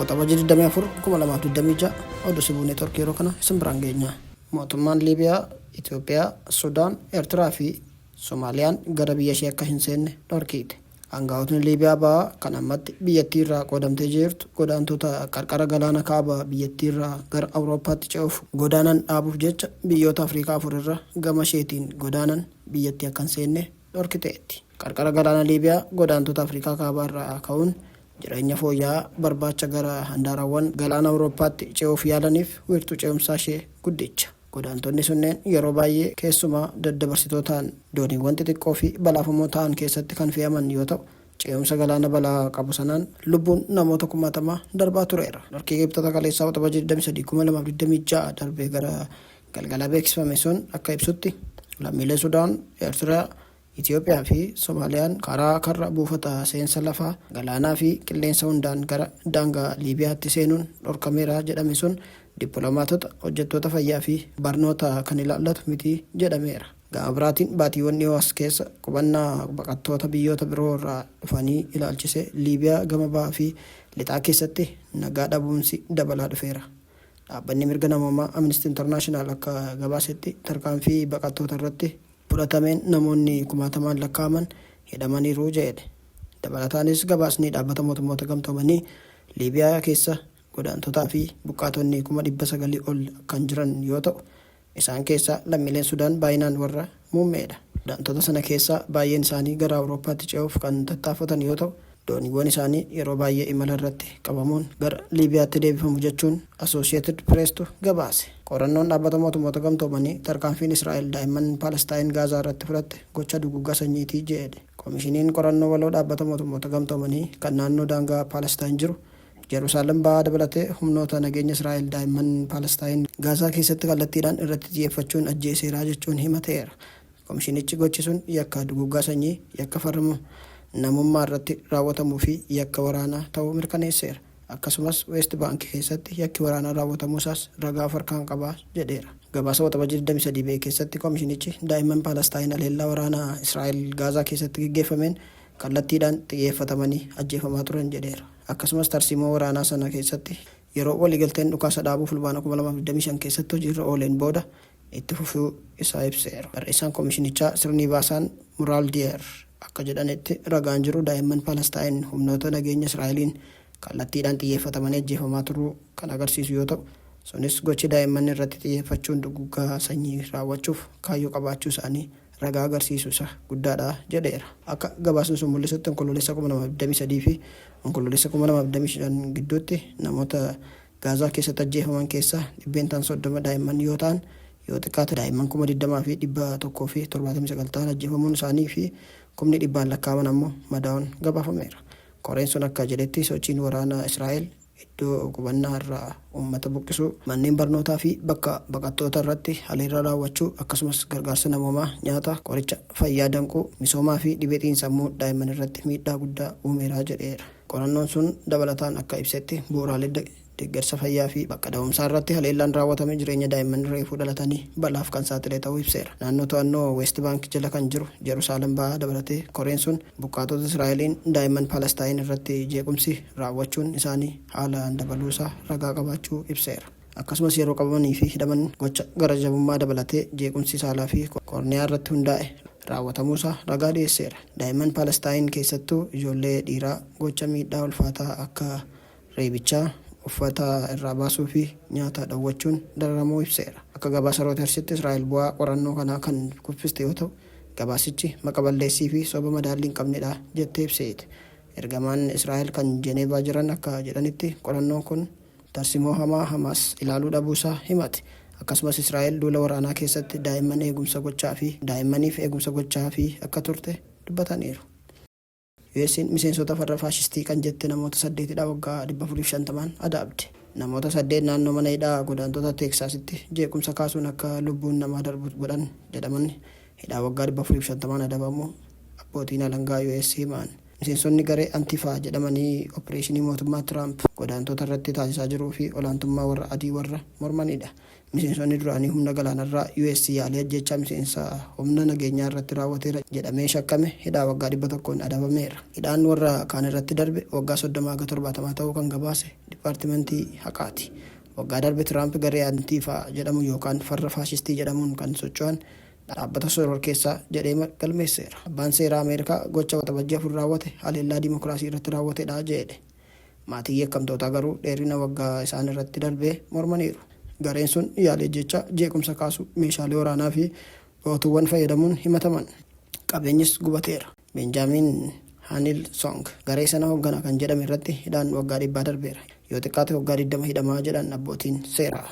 Waxabajjii 24, 2026 oduu Sibuu Neetwork yeroo kana isin biraan geenya. Mootummaan Liibiyaa, Itoophiyaa, Sudaan, Eertiraa fi Somaaliyaan gara biyya ishee akka hin seenne dhorkiite. Angaa'otni Liibiyaa Bahaa kan ammatti biyyattii irraa qoodamtee jiirtu godaantota qarqara galaana Kaaba biyyattii irraa gara Awurooppaatti ce'uuf godaanan dhaabuuf jecha biyyoota Afriikaa 4 irra gama isheetiin godaanan biyyattii akka hin seenne dhorkiteetti. Qarqara galaana Liibiyaa godaantota Afriikaa Kaabaa irraa ka'uun jireenya fooyya'aa barbaacha gara handaarawwan galaana Awurooppaatti ce'uuf yaalaniif wiirtuu ce'umsaa ishee guddicha. Godaantonni sunneen yeroo baay'ee keessumaa daddabarsitootaan dooniiwwan xixiqqoo fi balaafamoo ta'an keessatti kan fe'aman yoo ta'u, ce'umsa galaana balaa qabu sanaan lubbuun namoota kumaatamaa darbaa tureera. Dhorkii Kibxata kaleessaa Waxabajjii 23, 2026 darbee gara galgalaa beeksifame sun akka ibsutti, lammiilee Sudaan, Eertiraa, Itoophiyaa fi Somaaliyaan karaa karra buufata seensa lafaa, galaanaa fi qilleensa hundaan gara daangaa Liibiyaatti seenuun dhorkameera jedhame sun dippiloomaatota, hojjettoota fayyaa fi barnoota kan ilaallatu miti jedhameera. Gama biraatiin baatiiwwan dhiyoo as keessa qubannaa baqattoota biyyoota biroo irraa dhufanii ilaalchisee Liibiyaa gama bahaa fi lixaa keessatti nagaa dhabuunsi dabalaa dhufeera. Dhaabbanni mirga namoomaa Amnesty International akka gabaasetti tarkaanfii baqattoota irratti fudhatameen namoonni kumaatamaan lakkaa'aman hidhamaniiru jedhe. Dabalataanis gabaasni Dhaabbata Mootummoota Gamtoomanii Liibiyaa keessa godaantotaa fi buqqaatonni 900,000 ol kan jiran yoo ta'u, isaan keessaa lammiileen Sudaan baay'inaan warra muummeedha. Godaantota sana keessaa baay'een isaanii gara Awurooppaatti ce'uuf kan tattaafatan yoo ta'u, dooniiwwan isaanii yeroo baay'ee imala irratti qabamuun gara Liibiyaatti deebifamu jechuun Asoosheetid Pireestu gabaase. Qorannoon Dhaabbata Mootummoota Gamtoomanii tarkaanfiin Israa'el daa'imman Paalastaayin Gaazaa irratti fudhatte gocha duguuggaa sanyiiti jedhe. Komishiniin Qorannoo Waloo Dhaabbata Mootummoota Gamtoomanii kan naannoo daangaa Paalastaayin jiru Jerusaalem Bahaa dabalatee humnoota nageenya Israa'el daa'imman Paalastaayin Gaazaa keessatti kallattiidhaan irratti xiyyeeffachuun ajjeeseera jechuun himateera. Komishinichi gochi sun yakka duguuggaa sanyii, yakka farra namummaa irratti raawwatamuu fi yakka waraanaa ta'uu mirkaneesseera. Akkasumas Weest Baank keessatti yakki waraanaa raawwatamuusaas ragaa of harkaan qaba jedheera. Gabaasa Waxabajjii 23 ba'e keessatti komishinichi daa'imman Paalastaayin haleellaa waraanaa Israa'el Gaazaa keessatti geggeeffameen kallattiidhaan xiyyeeffatamanii ajjeefamaa turan jedheera. Akkasumas tarsiimoo waraanaa sana keessatti yeroo waliigalteen dhukaasa dhaabuu Fulbaana 2025 keessatti hojiirra ooleen booda itti fufuu isaa ibseera. Barreessaan komishinichaa Sirniivaasaan Muraaldiyeer akka jedhanitti ragaan jiru daa'imman Paalastaayin humnoota nageenya Israa'eliin kallattiidhaan xiyyeeffatamanii ajjeefamaa turuu kan agarsiisu yoo ta'u, sunis gochi daa'imman irratti xiyyeeffachuun duguuggaa sanyii raawwachuuf kaayyoo qabaachuu isaanii ragaa agarsiisu isa guddaadha jedheera. Akka gabaasni sun mul'isutti Onkoloolessa 2023 fi Onkoloolessa 2025 gidduutti namoota Gaazaa keessatti ajjeefaman keessaa dhibbeentaan 30 daa'imman yoo ta'an, yoo xiqqaate daa'imman 20,179 ta'an ajjeefamuun isaanii fi kumni dhibbaan lakkaa'aman ammoo madaa'uun gabaafameera. Koreen sun akka jedhetti sochiin waraanaa Israa'el iddoo qubannaa irraa uummata buqqisuu, manneen barnootaa fi bakka baqattoota irratti haleellaa raawwachuu, akkasumas gargaarsa namoomaa, nyaata, qoricha fayyaa danquu, misoomaa fi dhibee xiinsammuu daa'imman irratti miidhaa guddaa uumeera jedheera. Qorannoon sun dabalataan akka ibsetti bu'uuraalee deggersa fayyaa fi bakka da'umsaa irratti haleellaan raawwatame jireenya daa'imman reefuu dhalatanii balaaf kan saaxile ta'uu ibseera. Naannoo to'annoo Weest Baank jala kan jiru Jerusaalem Bahaa dabalatee koreen sun buqqaatota Israa'eliin daa'imman Paalastaayin irratti jeequmsi raawwachuun isaanii haalaan dabaluusaa ragaa qabaachuu ibseera. Akkasumas yeroo qabamanii fi hidhaman gocha gara jabummaa dabalatee jeequmsi saalaa fi koorniyaa irratti hundaa'e raawwatamuusaa ragaa dhiyeesseera. Daa'imman Paalastaayin keessattuu ijoollee dhiiraa gocha miidhaa ulfaataa akka reebichaa, uffata irraa baasuu fi nyaata dhowwachuun dararamuu ibseera. Akka gabaasa Rooyitersitti Israa'el bu'aa qorannoo kanaa kan kuffiste yoo ta'u, gabaasichi maqa balleessii fi soba madaallii hin qabnedha jettee ibseeti. Ergamaan Israa'el kan Jeneevaa jiran akka jedhanitti qorannoon kun tarsimoo hamaa Hamaas ilaaluu dhabuusaa himate. Akkasumas Israa'el duula waraanaa keessatti daa'imman eegumsa gochaa fi daa'immaniif eegumsa gochaafii akka turte dubbataniiru. US'n miseensota farra faashistii kan jette namoota saddeet hidhaa waggaa 450n adaabde. Namoota saddeet naannoo mana hidhaa godaantota Teeksaasitti jeequmsa kaasuun akka lubbuun namaa darbu godhan jedhaman hidhaa waggaa 450n adabamuu abbootiin alangaa US himan. Miseensonni garee Antifa jedhamanii oppireeshinii mootummaa Tiraamp godaantota irratti taasisaa jiruu fi olaantummaa warra adii warra mormanidha. Miseensonni duraanii humna galaanarraa US yaalii ajjeechaa miseensa humna nageenyaa irratti raawwateera jedhamee shakkame hidhaa waggaa 100n adabameera. Hidhaan warra kaan irratti darbe waggaa 30 haga 70 ta'uu kan gabaase Dipaartimentii Haqaati. Waggaa darbe Tiraamp garee Antiifaa jedhamu yookaan farra faashistii jedhamuun kan socho'an dhaabbata shororkeessaa jedhee galmeesseera. Abbaan seeraa Ameerikaa gocha Waxabajjii 4 raawwate haleellaa dimokiraasii irratti raawwatedha jeedhe. Maatiin yakkamtootaa garuu dheerina waggaa isaan irratti darbee mormaniiru. Gareen sun yaalii ajjeechaa, jeequmsa kaasuu, meeshaalee waraanaa fi dhootuuwwan fayyadamuun himataman. Qabeenyis gubateera. Beenjaamiin Haanil Song garee sana hoggana kan jedhame irratti hidhaan waggaa dhibbaa darbeera. Yoo xiqqaate waggaa 20 hidhama jedhan abbootiin seeraa.